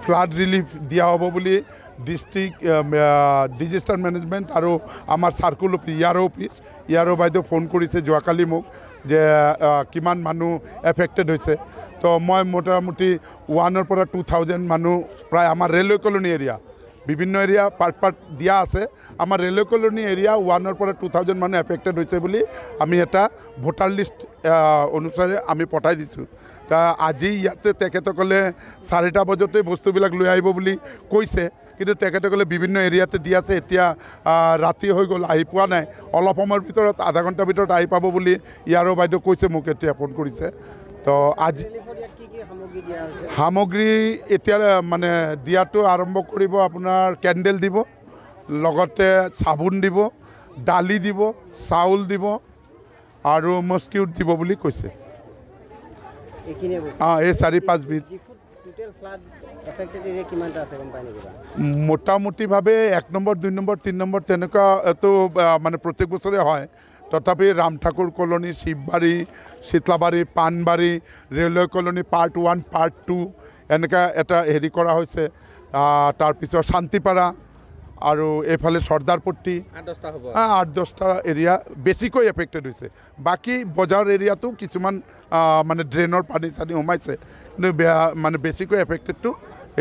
Flood relief দিয়া হ'ব বুলি ডিষ্ট্ৰিক্ট ডিজাষ্টাৰ মেনেজমেণ্ট আৰু আমাৰ চাৰ্কুল অফিচ, ইয়াৰো অফিচ, ইয়াৰো বাইদেউ ফোন কৰিছে যোৱাকালি মোক যে কিমান মানুহ এফেক্টেড হৈছে। তো মই মোটামুটি 1ৰ পৰা 2000 মানুহ প্ৰায় আমাৰ ৰেলৱে কলনী এৰিয়া, বিভিন্ন এৰিয়া পাৰ্ট পাৰ্ট দিয়া আছে, আমাৰ ৰেলৱে কলনী এৰিয়া 1ৰ পৰা 2000 মানুহ এফেক্টেড হৈছে বুলি আমি এটা ভোটাৰ লিষ্ট অনুসাৰে আমি পঠাই দিছোঁ। তা আজি ইয়াতে তেখেতসকলে 4টা বজাতে বস্তুবিলাক লৈ আহিব বুলি কৈছে, কিন্তু তেখেতসকলে বিভিন্ন এৰিয়াতে দি আছে। এতিয়া ৰাতি হৈ গ'ল, আহি পোৱা নাই। অলপ সময়ৰ ভিতৰত, আধা ঘণ্টাৰ ভিতৰত আহি পাব বুলি ইয়াৰো বাইদেউ কৈছে, মোক এতিয়া ফোন কৰিছে। তো আজি সামগ্ৰী এতিয়া মানে দিয়াটো আৰম্ভ কৰিব, আপোনাৰ কেণ্ডেল দিব, লগতে চাবোন দিব, দালি দিব, চাউল দিব আৰু মস্কিউট দিব বুলি কৈছে। অঁ, এই 4-5 বিধ মোটামুটিভাৱে 1 নম্বৰ, 2 নম্বৰ, 3 নম্বৰ তেনেকুৱাটো মানে প্ৰত্যেক বছৰে হয়। তথাপি Ramthakur colony, Shibbari, Sitalabari, Panbari, railway colony part 1, part 2 এনেকুৱা এটা হেৰি কৰা হৈছে। তাৰপিছত শান্তিপাৰা আৰু এইফালে চৰ্দাৰপট্টি, 8-10টা এৰিয়া বেছিকৈ এফেক্টেড হৈছে। বাকী বজাৰ এৰিয়াটো কিছুমান মানে ড্ৰেইনৰ পানী চানী সোমাইছে, কিন্তু বেয়া মানে বেছিকৈ এফেক্টেডটো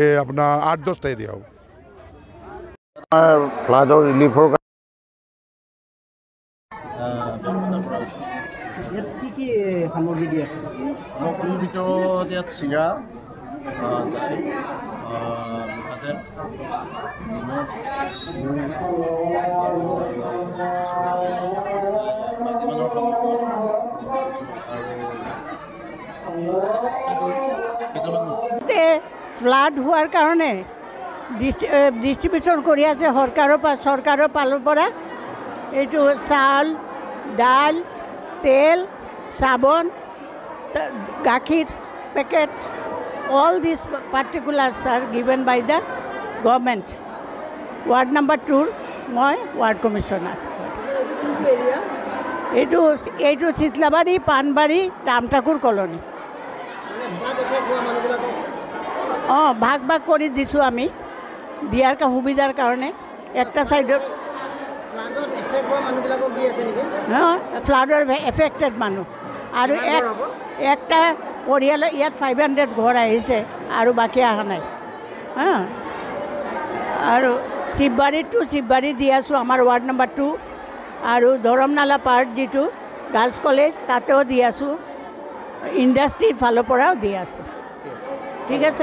এই আপোনাৰ 8-10টা এৰিয়া হ'ব। ফ্লাডৰ ৰিলিফৰ কি কি সামগ্ৰী দি আছে? সামগ্ৰীৰ ভিতৰত ইয়াত চিৰা, দাইল, মিঠাতেল, নিমখ, মাইকী সামগ্ৰী আৰু কেইটামান। ফ্লাড হোৱাৰ কাৰণে ডিষ্ট্ৰিবিউশ্যন কৰি আছে চৰকাৰৰ ফালৰ পৰা। এইটো চাউল, দাইল, তেল, চাবোন, গাখীৰ packet, all these particulars are given by the government. Ward number 2 মই ৱাৰ্ড কমিশ্যনাৰ। এইটো শীতলাবাৰী, পাণবাৰী, ৰামঠাকুৰ কলনী। অঁ, ভাগ ভাগ কৰি দিছোঁ আমি দিয়াৰ সুবিধাৰ কাৰণে। একটা ছাইডত ফ্লাডৰ এফেক্টেড মানুহ আৰু একটা পৰিয়ালে ইয়াত 500 ঘৰ আহিছে আৰু বাকী অহা নাই। হা, আৰু শিৱবাৰীতো শিৱবাৰী দি আছোঁ আমাৰ ৱাৰ্ড নম্বৰ 2, আৰু ধৰমনালা পাৰ্ট যিটো গাৰ্লছ কলেজ তাতেও দি আছোঁ, ইণ্ডাষ্ট্ৰীৰ ফালৰ পৰাও দি আছোঁ। ঠিক আছে।